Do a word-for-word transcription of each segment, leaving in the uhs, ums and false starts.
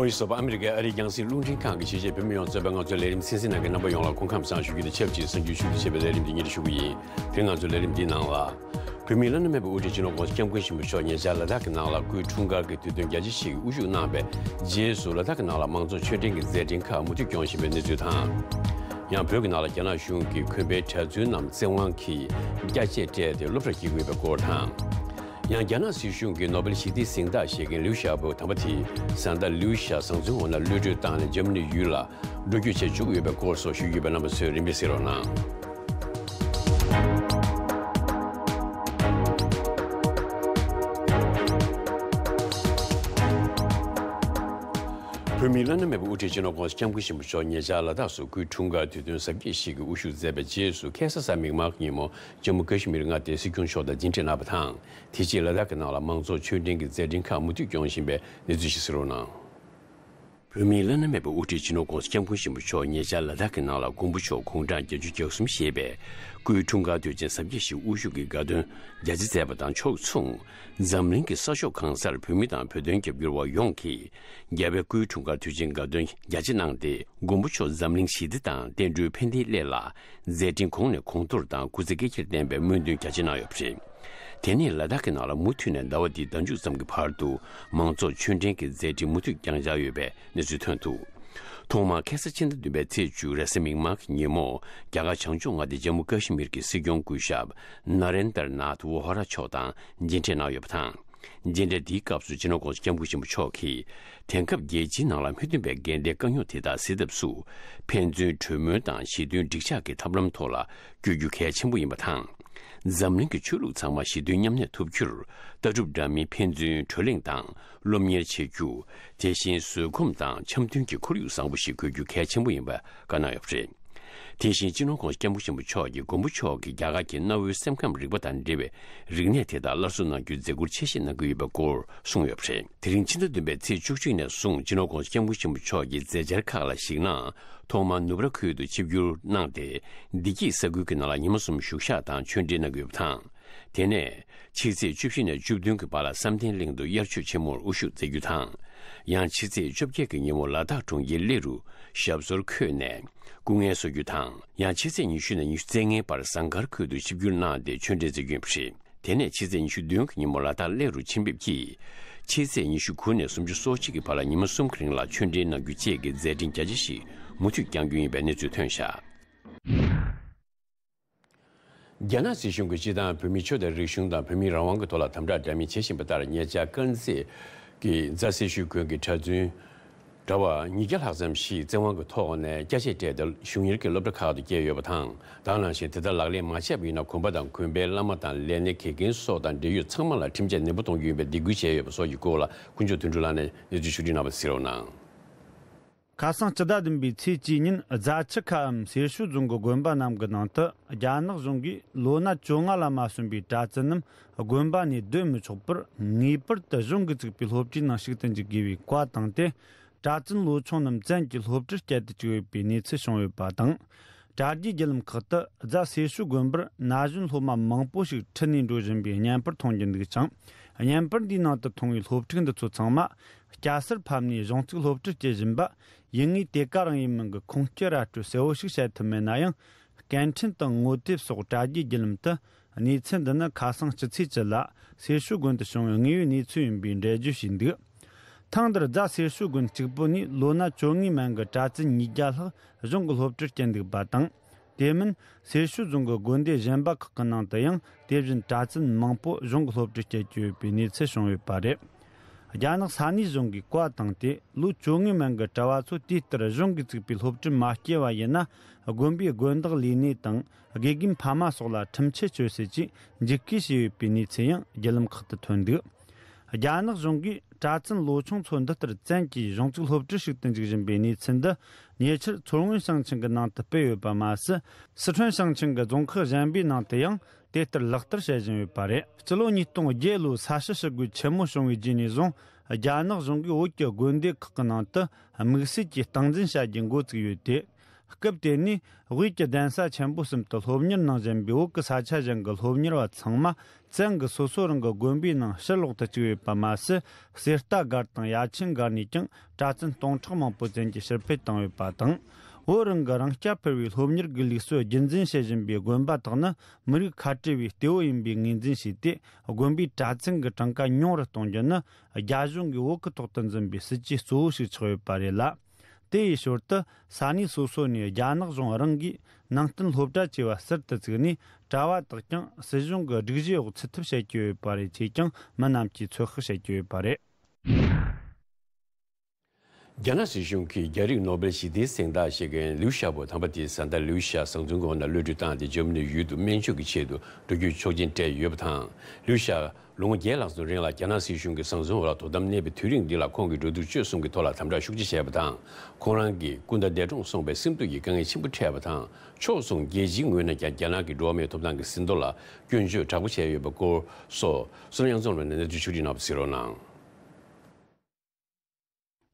ཨ་མི་རི་ཀའི་ཨ་རིའི་རྒྱང་སྲིང་རླུང་འཕྲིན་ཁང་གི་གཞིས་བྱེས་བོད་མི་ཡོངས་གཙོས་པའི་ང་ཚོའི་ལས་རིམ་གསན་གཟིགས་གནང་མཁན་རྣམ་པ་ཡོངས་ལ་སྐུ་ཁམས་བཟང་ཞུ་རྒྱུ་དང་ཆབས་ཅིག་གསར་འགྱུར་ཞུ་རྒྱུ་བྱེད་པའི་ལས་རིམ་འདི་སྙན་སྒྲོན་ཞུ་གི་ཡིན། དེ་རིང་ང་ཚོའི་ལས་རིམ་འདིའི་ནང་ལ། བོད་མིའི་བླ་ན་མེད་པའི་དབུ་ཁྲིད་སྤྱི་ནོར་༸གོང་ས་༸སྐྱབས་མགོན་ཆེན་པོ་མཆོག་ཉེ་ཆར་ལ་དྭགས་ཀྱི་ནང་ལ་སྐུའི་འཁྲུངས་སྐར་གྱི་དུས་སྟོན་རྒྱ་ཆེ་ཞིག་གི་དབུ་བཞུགས་གནང་བའི་རྗེས་སུ། ལ་དྭགས་ཀྱི་ནང་ལ་མང་ཚོགས་ཆོས་འབྲེལ་གྱི་མཛད་འཕྲིན་ཁག་མུ་མཐུད་སྐྱོང་བཞིན་པའི་གནས་ཚུལ་དང་། ཡང་བོད་ཀྱི་ནང་ལ་རྒྱ་ནག་གཞུང་གིས་དགོན་པའི་གྲྭ་བཙུན་རྣམས་བཙན་དབང་གིས་སྐྱ་ཆས་སྤྲས་ཏེ་སློབ་གྲྭར་སྐྱེལ་གྱི་ཡོད་པའི་སྐོར་དང་། ཡང་རྒྱ་ནག་སྲིད་གཞུང་གིས་ནོ་སྦེལ་ཞི་བདེའི་གཟེངས་རྟགས་བཞེས་མཁན་ལིའུ་ཞའོ་པོ་དམ་པ་དེའི་བཟའ་ཟླ་ལིའུ་ཞའོ་བཟང་བཙོན་འོག་ནས་གློད་གྲོལ་བཏང་ནས་འཇར་མ་ནི་ཡུལ་ལ་འགྲོ་སྐྱོད་བྱེད་བཅུག་ཡོད་པའི་སྐོར་སོགས་ཞུ་རྒྱུ་ཡོད་པས། རྣམ་པ་ཚོས་རིམ་པས་གཟིགས་རོགས་གནང་། བོད་མིའི་བླ་ན་མེད་པའི་དབུ་ཁྲིད་སྤྱི་ནོར་༸གོང་ས་༸སྐྱབས་མགོན་ཆེན་པོ་མཆོག་ཉེ་ཆར་ལ་དྭགས་སུ་སྐུའི་འཁྲུངས་སྐར་དུས་སྟོན་གཟབ་རྒྱས་ཤིག་གི་དབུ་བཞུགས་མཛད་པའི་རྗེས་སུ། ཁ་སང་གཟའ་མིག་དམར་གྱི་ཉིན་མོ་ཇམ་མུ་ཀ་ཤི་མིར་མངའ་སྡེའི་སྲིད་སྐྱོང་མཆོག་དང་མཇལ་འཕྲད་གནང་བ་དང་། དེ་རྗེས་ལ་དྭགས་ཀྱི་ནང་ལ་མང་ཚོགས་ཆོས་འབྲེལ་གྱི་མཛད་འཕྲིན་ཁག་མུ་མཐུད་སྐྱོང་བཞིན་པའི་གནས་ཚུལ་ཞིག་གཟིགས་རོགས་གནང་། བོད་མིའི་བླ་ན་མེད་པའི་དབུ་ཁྲིད་སྤྱི་ནོར་༸གོང་ས་༸སྐྱབས་མགོན་ཆེན་པོ་མཆོག་ཉེ་ཆར་ལ་དྭགས་ཀྱི་ནང་ལ་མགོན་པོ་མཆོག་དགུང་གྲངས་བརྒྱད་ཅུ་གྱ་གསུམ་བཞེས་པའི་སྐུའི་འཁྲུངས་སྐར་དུས་ཆེན་གཟབ་རྒྱས་ཤིག་དབུ་བཞུགས་ཀྱི་དགའ་སྟོན་རྒྱ་ཆེ་མཛད་པ་དང་ཕྱོགས་མཚུངས། འཛམ་གླིང་གི་ས་ཕྱོགས་གང་སར་བོད་མི་དང་བོད་དོན་རྒྱབ་སྐྱོར་བ་ཡོངས་ཀྱིས་རྒྱལ་བའི་སྐུའི་འཁྲུངས་སྐར་དུས་ཆེན་དགའ་སྟོན་རྒྱ་ཆེ་གནང་སྟེ། མགོན་པོ་མཆོག་འཛམ་གླིང་ཞི་བདེ་དང་བསྟན་འགྲོའི་ཕན་བདེའི་སླད་ལ། མཛད་འཕྲིན་གོང་ནས་གོང་མཐོར་དང་སྐུ་ཚེ་བསྐལ་བརྒྱར་བརྟན་པའི་སྨོན་འདུན་རྒྱ་ཆེ་གནང་ཡོད་པ་རེད། དེ་ནས་ལ་དྭགས་ཀྱི་ནང་ལ་མུ་མཐུད་ནས་ཟླ་བ་འདིའི་ཟླ་མཇུག་ཙམ་གྱི་བར་དུ་མང་ཚོགས་ཆོས་འབྲེལ་གྱི་མཛད་འཕྲིན་མུ་མཐུད་བསྐྱངས་འཆར་ཡོད་པའི་གནས་ཚུལ་ཐོན་འདུག་ཐོག་མར་ཁ་སང་ཕྱི་ཟླ་བདུན་པའི་ཚེས་བཅུ་རེས་གཟའ་མིག་དམར་གྱི་ཉིན་མོ། རྒྱ་གར་བྱང་ཕྱོགས་མངའ་སྡེ་ཇམ་མུ་ཀ་ཤི་མིར་གྱི་སྲིད་སྐྱོང་སྐུ་ཞབས་ན་རེན་དར་ནཱཐ་ཝོ་ཧ་ར་མཆོག་དང་མཇལ་འཕྲད་གནང་ཡོད་པ་དང་། མཇལ་འཕྲད་འདིའི་སྐབས་སུ་སྤྱི་ནོར་༸གོང་ས་༸སྐྱབས་མགོན་ཆེན་པོ་མཆོག་གིས། དེང་སྐབས་རྒྱལ་སྤྱིའི་ནང་ལ་སྨོས་ཐོན་པའི་འགལ་ཟླའི་དཀའ་རྙོག་དེ་དག་སེལ་ཐབས་སུ། ཕན་ཚུན་གྲོས་མོལ་དང་ཞི་མཐུན་འགྲིག་འཆར་གྱི་ཐབས་ལམ་ཐོག་ལ་བསྐྱོད་རྒྱུ་གལ་ཆེན་པོ་ཡིན་པ་དང་། འཛམ་གླིང་གི་ཆོས་ལུགས་ཚང་མ་ཞི་མཐུན་མཉམ་གནས་ཐུབ་རྒྱུར། ལྟ་གྲུབ་འདྲ་མིན་ཕན་ཚུན་བགྲོ་གླེང་དང་སློབ་གཉེར་བྱེད་རྒྱུ། དེ་བཞིན་བཟོད་སྒོམ་དང་འཆམ་མཐུན་གྱི་ཁོར་ཡུག་བཟང་པོ་ཞིག་དགོས་རྒྱུ་གལ་ཆེན་པོ་ཡིན་པ་བཀའ་གནང་ཡོད་པ་རེད། དེ་བཞིན་སྤྱི་ནོར་༸གོང་ས་༸སྐྱབས་མགོན་ཆེན་པོ་མཆོག་གིས་མགོན་པོ་མཆོག་གིས་རྒྱ་གར་གྱི་གནའ་བོའི་སེམས་ཁམས་རིག་པ་དང་འབྲེལ་བའི་རིག་གནས་དེ་དག་སླར་གསོ་གནང་རྒྱུའི་མཛད་ཁུར་ཆེ་བཞེས་གནང་གི་ཡོད་པའི་སྐོར་གསུངས་ཡོད་པ་རེད། དེ་རིང་ཕྱི་ཟླ་བདུན་པའི་ཚེས་བཅུ་གཅིག་ནས་བཟུང་སྤྱི་ནོར་༸གོང་ས་༸སྐྱབས་མགོན་ཆེན་པོ་མཆོག་གི་མཛད་འཆར་ཁག་ལ་གཞིགས་ན། ཐོག་མར་ནུབ་ར་ཁུལ་དུ་ཆིབས་བསྒྱུར་གནང་སྟེ། བདེ་སྐྱིད་ས་ཁུལ་གྱི་ནང་ལ་ཉི་མ་གསུམ་བཞུགས་ཞག་དང་ཆོས་འབྲེལ་གནང་གི་ཡོད་པ་དང་། དེ་ནས་ཕྱི་ཚེས་བཅུ་བཞི་ནས་བཅུ་བདུན་གྱི་བར་ལ་བསམ་གཏན་གླིང་དུ་དབྱར་ཆོས་ཆེན་མོར་དབུ་བཞུགས་མཛད་རྒྱུ་དང་། ཡང་ཕྱི་ཚེས་བཅོ་བརྒྱད་ཀྱི་ཉིན་མོ་ལ་དྭགས་གྲོང་ཁྱེར་གླེ་རུ་ཞབས་སོར་འཁོད་ནས་སྐུ་ངལ་གསོ་རྒྱུ་དང་། ཡང་ཕྱི་ཚེས་ཉི་ཤུ་ནས་ཉི་ཤུ་རྩ་ལྔའི་བར་ཟངས་དཀར་ཁུལ་དུ་ཆིབས་བསྒྱུར་གནང་སྟེ་ཆོས་འབྲེལ་མཛད་རྒྱུ་ཡིན་པ་རེད། དེ་ནས་ཕྱི་ཚེས་ཉི་ཤུ་བདུན་གྱི་ཉིན་མོ་ལ་དྭགས་གླེ་རུ་ཆིབས་འབེབས་ཀྱིས། ཕྱི་ཚེས་ཉི་ཤུ་དགུ་ནས་སུམ་ཅུ་སོ་གཅིག་གི་བར་ལ་ཉི་མ་གསུམ་གྱི་རིང་ལ་ཆོས་འབྲེལ་གནང་རྒྱུ་བཅས་ཀྱི་མཛད་འཕྲིན་རྒྱ་ཆེ་ཞིག་མུ་མཐུད་བསྐྱང་རྒྱུ་ཡིན་པའི་གནས་ཚུལ་ཐོན་བཞག་རྒྱ་ནག་སྲིད་གཞུང་གིས་སྤྱིར་བཏང་བོད་མིའི་ཆོས་དང་རིག་གཞུང་དང་བོད་མིའི་རང་དབང་གི་ཐོག་ལ་དམ་དྲག་འདྲ་མིན་བྱེད་བཞིན་པ་ལྟར། ཉེ་ཆར་དཀར་མཛེས་ཀྱི་རྫ་སེར་ཤུལ་དགོན་གྱི་གྲྭ་བཙུན་གྲྭ་པ་ཉིས་བརྒྱ་ལྷག་ཙམ་ཞིག་བཙན་དབང་གི་ཐོག་ནས་སྐྱ་ཆས་སྤྲས་ཏེ་གཞུང་གཉེར་གྱི་སློབ་གྲྭ་ཁག་ཏུ་བསྐྱལ་ཡོད་པ་དང་། ད་ག་ནང་བཞིན་དེ་ལྟར་ལག་ལེན་མ་བྱས་པ་ཡིན་ན། དགོན་པ་དང་དགོན་པའི་བླ་མ་དང་ལས་སྣེ་དགེ་རྒན་སོགས་དང་འབྲེལ་ཡོད་ཚང་མ་ལ་ཁྲིམས་ཆད་ནན་པོ་གཏོང་རྒྱུ་ཡིན་པའི་སྡིགས་སྐུལ་བྱས་ཡོད་པ་སོགས་ཀྱི་སྐོར་ལ། དཀོན་མཆོག་དོན་གྲུབ་ལགས་ནས་གནས་ཚུལ་ཕྱོགས་བསྒྲིགས་གནང་བ་གཟིགས་རོགས་གནང་། ཁ་སང་སྤྱི་ཟླ་བདུན་པའི་ཚེས་བཅུའི་ཉིན། རྫ་ཆུ་ཁའམ་སེར་ཤུལ་རྫོང་གི་དགོན་པ་རྣམས་ཀྱི་ནང་དུ། རྒྱ་ནག་གཞུང་གིས་ལོ་ན་བཅོ་ལྔ་ལ་མ་སོན་པའི་གྲྭ་བཙུན་རྣམས་དགོན་པ་ནས་སྡོད་མི་ཆོག་པར། ངེས་པར་དུ་གཞུང་གིས་བཙུགས་པའི་སློབ་གྲྭའི་ནང་ཞུགས་ཏུ་འཇུག་དགོས་པའི་བཀའ་བཏང་སྟེ། གྲྭ་བཙུན་ལོ་ཆུང་རྣམས་བཙན་གྱིས་སློབ་གྲྭར་བསྐྱལ་དུ་བཅུག་ཡོད་པའི་གནས་ཚུལ་བྱུང་ཡོད་པ་དང་། དྲ་རྒྱའི་བརྒྱུད་ལམ་ཁག་ཏུ། རྫ་སེར་ཤུལ་དགོན་པར་ན་གཞོན་སློབ་མ་མང་པོ་ཞིག་ཁྲིད་ནས་འགྲོ་བཞིན་པའི་བརྙན་པར་མཐོང་རྒྱུ་འདུག་ཅིང་། བརྙན་པར་འདིའི་ནང་དུ་མཐོང་བའི་སློབ་ཕྲུག་འདི་ཚོ་ཚང་མ་སྐྱ་སེར་ཕབ་ནས་གཞུང་བཙུགས་སློབ་གྲྭར་སྐྱེལ་བཞིན་པ་ཡིན་ངེས། དེ་ག་རང་ཡིན་མིན་གྱི་ཁུངས་སྐྱེལ་ར་སྤྲོད་གསལ་བོ་ཞིག་བྱེད་ཐུབ་མེད་ན་ཡང་། སྐད་འཕྲིན་དང་ངོ་དེབ་སོགས་དྲ་རྒྱའི་བརྒྱུད་ལམ་དུ། གནས་ཚུལ་འདི་ནི་ཁ་སང་སྤྱི་ཚེས་བཅུ་ལ་སེར་ཤུལ་དགོན་དུ་བྱུང་བའི་དངོས་ཡོད་གནས་ཚུལ་ཡིན་པའི་འགྲེལ་བརྗོད་བྱས་འདུག། ཐེངས་འདིར་རྫ་སེར་ཤུལ་དགོན་གཅིག་པུ་ནས་ལོ་ན་བཅོ་ལྔའི་མན་གྱི་གྲྭ་བཙུན་ཉིས་བརྒྱ་ལྷག་གཞུང་གི་སློབ་གྲྭར་བསྐྱལ་འདུག་པ་དང་། དེ་མིན་སེར་ཤུལ་རྫོང་གི་དགོན་སྡེ་གཞན་པ་ཁག་གི་ནང་དུ་ཡང་དེ་བཞིན་གྲྭ་བཙུན་མང་པོ་གཞུང་གི་སློབ་གྲྭར་བསྐྱལ་གྱི་ཡོད་པའི་གནས་ཚུལ་བྱུང་ཡོད་པ་རེད། རྒྱ་ནག་ས་གནས་གཞུང་གིས་བཀའ་བཏང་སྟེ། ལོ་བཅོ་ལྔའི་མན་གྱི་གྲྭ་བ་ཚོ་དུས་ལྟར་གཞུང་གིས་བཙུགས་པའི་སློབ་གྲྭར་མ་བསྐྱལ་བ་ཡིན་ན། དགོན་པའི་དགོན་བདག་ལས་སྣེ་དང་། དགེ་རྒན་ཕ་མ་སོགས་ལ་ཁྲིམས་ཆད་གཅོད་སྲིད་ཀྱི་འཇིགས་སྐུལ་བྱས་ཡོད་པའི་གནས་ཚུལ་ཡང་བརྒྱུད་ལམ་ཁག་ཏུ་ཐོན་འདུག། རྒྱ་ནག་གཞུང་གིས་གྲྭ་བཙུན་ལོ་ཆུང་ཚོ་འདི་ལྟར་བཙན་གྱིས་གཞུང་བཙུགས་སློབ་གྲྭར་ཞུགས་ཏུ་འཇུག་བཞིན་པའི་གནས་ཚུལ་འདི། ཉེ་ཆར་མཚོ་སྔོན་ཞིང་ཆེན་གྱི་ནང་དུ་སྤེལ་ཡོད་པ་མ་ཟད། སི་ཁྲོན་ཞིང་ཆེན་གྱི་རྫོང་ཁག་གཞན་པའི་ནང་དུ་ཡང་དེ་ལྟར་ལག་བསྟར་བྱེད་བཞིན་ཡོད་པ་རེད། སྤྱི་ལོ་ཉིས་སྟོང་བརྒྱད་ལོའི་ས་བྱི་ཞི་རྒོལ་ཆེན་མོ་བྱུང་བའི་རྗེས་ནས་བཟུང་། རྒྱ་ནག་གཞུང་གིས་བོད་ཀྱི་དགོན་སྡེ་ཁག་གི་ནང་དུ་དམིགས་བསལ་གྱིས་སྟངས་འཛིན་བྱ་རྒྱུ་འགོ་བཙུགས་ཡོད་དེ། ། སྐབས་དེ་ནས་དབུས་ཀྱི་གདན་ས་ཆེན་པོ་གསུམ་དུ་སློབ་གཉེར་གནང་བཞིན་པའི་བོད་ཀྱི་ས་ཆ་གཞན་གྱི་སློབ་གཉེར་བ་ཚང་མ་བཙན་གྱིས་སོ་སོ་རང་གི་དགོན་པའི་ནང་ཕྱིར་ལོག་ཏུ་བཅུག་ཡོད་པ་མ་ཟད། གསེར་རྟ་སྒར་དང་ཡ་ཆེན་སྒར་ནས་ཀྱང་གྲྭ་བཙུན་སྟོང་ཕྲག་མང་པོ་བཙན་གྱིས་ཕྱིར་འཕུད་བཏང་ཡོད་པ་དང་། བོད་རང་གི་རང་རྐྱ་འཕེར་བའི་སློབ་གཉེར་གྱི་ལུགས་སྲོལ་རྒྱུན་འཛིན་བྱེད་བཞིན་པའི་དགོན་པ་དག་ནི་མི་རིགས་ཁ་བྲལ་བའི་གཏེ་བོ་ཡིན་པའི་ངོས་འཛིན་བྱས་ཏེ། དགོན་པའི་གྲྭ་བཙུན་གྱི་གྲངས་ཀ་ཉུང་རུ་གཏོང་རྒྱུ་ནི་རྒྱ་གཞུང་གིས་བོད་ཀྱི་ཐོག་ཏུ་འཛིན་པའི་སྲིད་ཇུས་གཙོ་བོ་ཞིག་ཆགས་ཡོད་པ་རེད་ལ། དེ་ཡི་ཞོར་དུ་ས་གནས་སོ་སོ་ནས་རྒྱ་ནག་གཞུང་རང་གིས་ནང་བསྟན་སློབ་གྲྭ་བཅས་པ་ཟུར་དུ་བཙུགས་ནས། གྲྭ་བ་དག་ཀྱང་སྲིད་གཞུང་གི་སྒྲིག་གཞིའི་འོག་ཚུད་ཐབས་བྱེད་ཀྱི་ཡོད་པ་རེད་ཅེས་ཀྱང་མི་རྣམས་ཀྱིས་ཚོད་དཔག་བྱེད་ཀྱི་ཡོད་པ་རེད། རྒྱ་ནག་སྲིད་གཞུང་གིས་རྒྱ་རིགས་ནོ་སྦེལ་ཞི་བདེའི་གཟེངས་རྟགས་བཞེས་མཁན་ལིའུ་ཞའོ་པོ་དམ་པ་དེ་གཟའ་ཟླ་ལིའུ་ཞའོ་བཟང་བཙོན་ཁང་ནང་གློད་གྲོལ་བཏང་སྟེ། འཇར་མ་ནི་ཡུལ་དུ་སྨན་བཅོས་ཀྱི་ཆེད་དུ་འགྲོ་རྒྱུའི་ཆོག་མཆན་སྤྲད་ཡོད་པ་དང་། ལིའུ་ཞའོ་ལོ་ངོ་བརྒྱད་ལྷག་ཙམ་རིང་ལ་རྒྱ་ནག་སྲིད་གཞུང་གིས་བཟང་བཙོན་འོག་ལ་དོ་དམ་གནས་པའི་དུས་རིང་འདི་ལ་ཁོང་གིས་འགྲོ་འདུག་སྤྱོད་གསུམ་གྱི་ཐོག་ལ་དམ་དྲག་ཤུགས་ཆེ་བྱས་པ་དང་། ཁོང་རང་གི་སྐུ་ཟླ་འདས་གྲོངས་སོང་བའི་སེམས་སྡུག་གི་དཀའ་ངལ་ཆེན་པོ་འཕྲད་པ་དང་། ཕྱོགས་མཚུངས་རྒྱལ་སྤྱིའི་ངོས་ནས་ཀྱང་རྒྱ་ནག་གི་འགྲོ་བ་མིའི་ཐོབ་ཐང་གི་ཟིན་ཐོ་ལ་སྐྱོན་བརྗོད་དྲག་པོ་བྱས་ཡོད་པའི་སྐོར་སོགས། བསོད་ནམས་དབྱངས་འཛོམས་ལགས་ནས་གནས་ཚུལ་ཕྱོགས་སྒྲིག་གནང་བ་གཟིགས་རོགས་གནང་།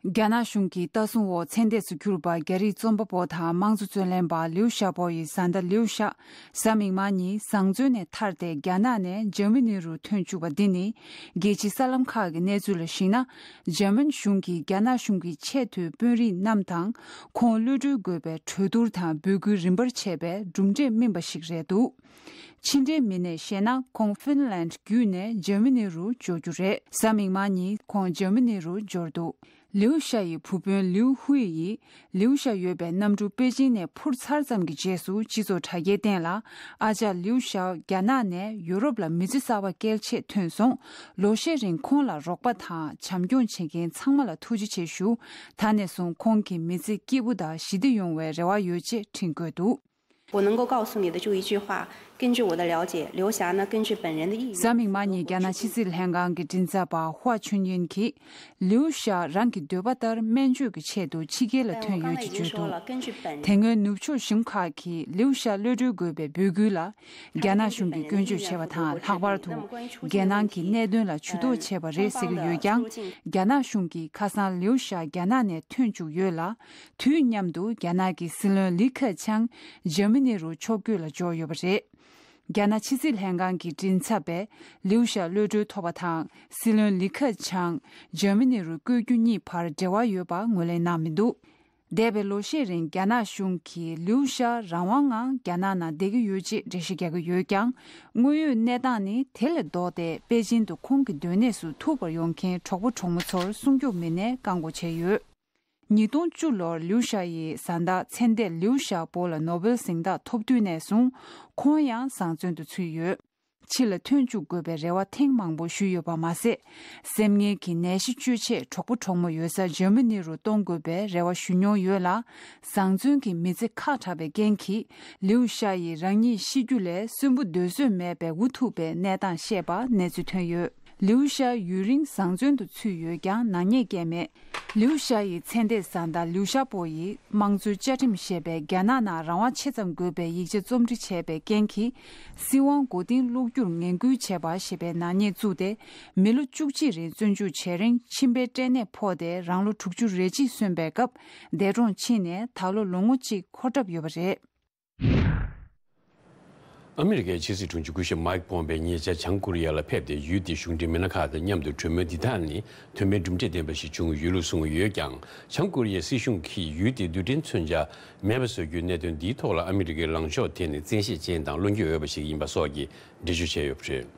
རྒྱ་ནག་གཞུང་གི་ལྟ་སྲུང་འོག་ཚེ་འདས་སུ་གྱུར་པ་རྒྱ་རིགས་རྩོམ་པ་པོ་དང་དམངས་གཙོ་རྩོད་ལེན་པ་ལིའུ་ཞའོ་པོ་ཡི་བཟའ་ཟླ་ལིའུ་ཞའོ་གཟའ་མིག་དམར་ཉིན་བཟང་བཙོན་ནས་ཐར་ཏེ་རྒྱ་ནག་ནས་འཇར་མ་ནི་རུ་ཐོན་བཅུག་པ་འདི་ནི། རྒྱལ་སྤྱིའི་གསར་ལམ་ཁག་གི་གནས་ཚུལ་ལ་གཞིགས་ན། འཇར་མན་གཞུང་གིས་རྒྱ་ནག་གཞུང་གི་ཆེས་མཐོའི་དཔོན་རིགས་རྣམས་དང་། ཁོང་གློད་གྲོལ་དགོས་པའི་གྲོས་བསྡུར་དང་འབོད་སྐུལ་རིམ་པར་བྱས་པའི་གྲུབ་འབྲས་སྨིན་པ་ཞིག་རེད་འདུག་ཕྱི་འབྲེལ་མི་སྣས་བཤད་ན། ཁོང་ཧྥིན་ལན་བརྒྱུད་ནས་འཇར་མ་ནི་རུ་འབྱོར་རྒྱུ་རེད། གཟའ་མིག་དམར་ཉིན་ཁོང་འཇར་མ་ནི་རུ་འབྱོར་འདུག་ལིའུ་ཞའོ་ཡི་བུ་སྤུན་ལིའུ་ཧུའེ་ཡིས། ལིའུ་ཞའོ་ཡོད་པའི་གནམ་གྲུ་པེ་ཅིན་ནས་འཕུར་ཚར་ཙམ་གྱི་རྗེས་སུ་སྤྱི་ཚོགས་དྲ་རྒྱའི་སྟེང་ལ། ཨ་ཅག་ལིའུ་ཞའོ་རྒྱ་ནག་ནས་ཡུ་རོབ་ལ་མི་ཚེ་གསར་པ་སྐྱེལ་ཆེད་ཐོན་སོང་། ལོ་ཤས་རིང་ཁོང་ལ་རོགས་པ་དང་བྱམས་སྐྱོང་བྱེད་མཁན་ཚང་མ་ལ་ཐུགས་རྗེ་ཆེ་ཞུ། ད་ནས་བཟུང་ཁོང་གི་མི་ཚེ་སྐྱིད་པོ་དང་ཞི་བདེ་ཡོང་བའི་རེ་བ་ཡོད་ཅེས་བྲིས་འགོད་འདུག 我能够告诉你的就一句话，根据我的了解，刘霞呢，根据本人的意愿， གཟའ་མིག་དམར་ཉིན་རྒྱ་ནག་ཕྱི་སྲིད་ལྷན་ཁང་གི་མགྲིན་ཚབ་པ་ཧྭ་ཆོན་ཡུན་གྱིས། ལིའུ་ཞའོ་རང་གི་འདོད་པ་ལྟར་སྨན་བཅོས་ཀྱི་ཆེད་དུ་ཕྱི་རྒྱལ་ལ་ཐོན་ཡོད་ཅེས་བརྗོད་འདུག་དེ་སྔོན་ནུབ་ཕྱོགས་གཞུང་ཁག་གིས་ལིའུ་ཞའོ་གློད་གྲོལ་དགོས་པའི་འབོད་སྐུལ་ལ། རྒྱ་ནག་གཞུང་གིས་སྐྱོན་བརྗོད་བྱས་པ་དང་། ལྷག་པར་དུ་རྒྱལ་ནང་གི་གནད་དོན་ལ་ཇུས་གཏོགས་བྱས་པ་རེད་ཟེར་གྱི་ཡོད་ཀྱང་། རྒྱ་ནག་གཞུང་གིས་ཁ་སང་ལིའུ་ཞའོ་རྒྱ་ནག་ནས་ཐོན་བཅུག་ཡོད་ལ། དུས་མཉམ་དུ་རྒྱ་ནག་གི་སྲིད་བློན་ལི་ཁེ་ཆང་འཇར་མ་ནི་རུ་ཕྱོགས་བསྐྱོད་ལ་འབྱོར་ཡོད་པ་རེད། རྒྱ་ནག་ཕྱི་སྲིད་ལྷན་ཁང་གི་མགྲིན་ཚབ་པས་ལིའུ་ཞའོ་གློད་གྲོལ་ཐོབ་པ་དང་། སྲིད་བློན་ལི་ཁེ་ཆང་འཇར་མ་ནི་རུ་བསྐྱོད་རྒྱུ་གཉིས་བར་འབྲེལ་བ་ཡོད་པ་ངོས་ལེན་གནང་མི་འདུག་འདས་པའི་ལོ་ཤས་རིང་རྒྱ་ནག་གཞུང་གིས་ལིའུ་ཞའོ་རང་དབང་ངང་རྒྱ་ནག་ནང་བསྡད་ཀྱི་ཡོད་ཅེས་འགྲེལ་བཤད་རྒྱག་གི་ཡོད་ཀྱང་། དངོས་ཡོད་གནས་སྟངས་ནི་དེ་ལས་ལྡོག་སྟེ། པེ་ཅིན་དུ་ཁོང་གི་སྡོད་གནས་སུ་ཐུག་པར་ཡོང་མཁན་གྲོགས་པོ་གྲོགས་མོ་ཚོར་སྲུང་སྐྱོབ་མི་སྣས་བཀག་འགོག་བྱས་ཡོད། ཉིས་སྟོང་བཅུ་ལོར་ལིའུ་ཞའོ་ཡི་བཟའ་ཟླ་ཚེ་འདས་ལིའུ་ཞའོ་པོ་ལ་ནོ་སྦེལ་གཟེངས་རྟགས་ཐོབ་དུས་ནས་བཟུང་ཁོང་ཡང་བཟང་བཙོན་དུ་ཚུད་ཡོད། ཕྱི་ལ་ཐོན་བཅུག་དགོས་པའི་རེ་བ་ཐེངས་མང་པོ་ཞུས་ཡོད་པ་མ་ཟད། སེམས་ངལ་གྱི་ནད་གཞི་བཅོས་ཆེད་གྲོགས་པོ་གྲོགས་མོ་ཡོད་ས་འཇར་མ་ནི་རུ་གཏོང་དགོས་པའི་རེ་བ་ཞུ་མྱོང་ཡོད་ལ། བཟང་བཙོན་གྱི་མི་ཚེ་ཁག་དྲག་པའི་རྐྱེན་གྱིས། ལིའུ་ཞའོ་ཡིས་རང་ཉིད་ཤི་རྒྱུ་ལས་གསོན་པོ་སྡོད་བཟོད་མེད་པའི་འུ་ཐུག་པའི་གནས་སྟངས་བཤད་པ་གནས་ཚུལ་ཐོན་ཡོད། ལིའུ་ཞའོ་ཡུན་རིང་བཟང་བཙོན་དུ་ཚུད་ཡོད་ཀྱང་ནག་ཉེས་བཀལ་མེད། ལིའུ་ཞའོ་ཡི་ཚེ་འདས་བཟའ་ཟླ་ལིའུ་ཞའོ་པོ་ཡིས་དམངས་གཙོའི་བཅའ་ཁྲིམས་ཞེས་པའི་རྒྱ་ནག་ནང་རང་དབང་ཆེ་ཙམ་དགོས་པའི་ཡིག་ཆ་རྩོམ་འབྲི་བྱས་པའི་རྐྱེན་གྱིས། སྲིད་དབང་མགོ་རྟིང་སློག་རྒྱུར་ངན་སྐུལ་བྱས་པ་ཞེས་པའི་ནག་ཉེས་བཙུགས་ཏེ། མི་ལོ་བཅུ་གཅིག་རིང་བཙོན་འཇུག་བྱས་རིང་། མཆིན་པའི་སྐྲན་ནད་ཕོག་སྟེ་རང་ལོ་དྲུག་ཅུ་རེ་གཅིག་སོན་པའི་སྐབས་འདས་གྲོངས་ཕྱིན་ནས་ད་ལོ་ལོ་ངོ་གཅིག་འཁོར་གྲབས་ཡོད་པ་རེད། ཨ་མི་རི་ཀའི་ཕྱི་སྲིད་དྲུང་ཆེ་སྐུ་ཞབས་མཱིག་ཕོམ་པེ་ཉེ་ཆར་བྱང་ཀོ་རི་ཡ་ལ་ཕེབས་ཏེ། ཡུལ་དེའི་གཞུང་འབྲེལ་མི་སྣ་ཁག་དང་མཉམ་དུ་གྲོས་མོལ་འདི་དག་ནི་དོན་ཕན་གྲུབ་འབྲས་ལྡན་པ་ཞིག་བྱུང་ཡོད་ལུགས་གསུངས་ཡོད་ཀྱང་། བྱང་ཀོ་རི་ཡའི་སྲིད་གཞུང་གིས་ཡུལ་དེའི་རྡུལ་ཕྲན་མཚོན་ཆ་མེད་པ་བཟོ་རྒྱུའི་གནད་དོན་འདིའི་ཐོག་ལ་ཨ་མི་རི་ཀའི་ལངས་ཕྱོགས་དེ་ནི་བཙན་ཤེད་ཅན་དང་བློ་འགྱོད་འོས་པ་ཞིག་ཡིན་པ་སོགས་ཀྱི་འགྲེལ་བརྗོད་བྱས་ཡོད་པ་རེད།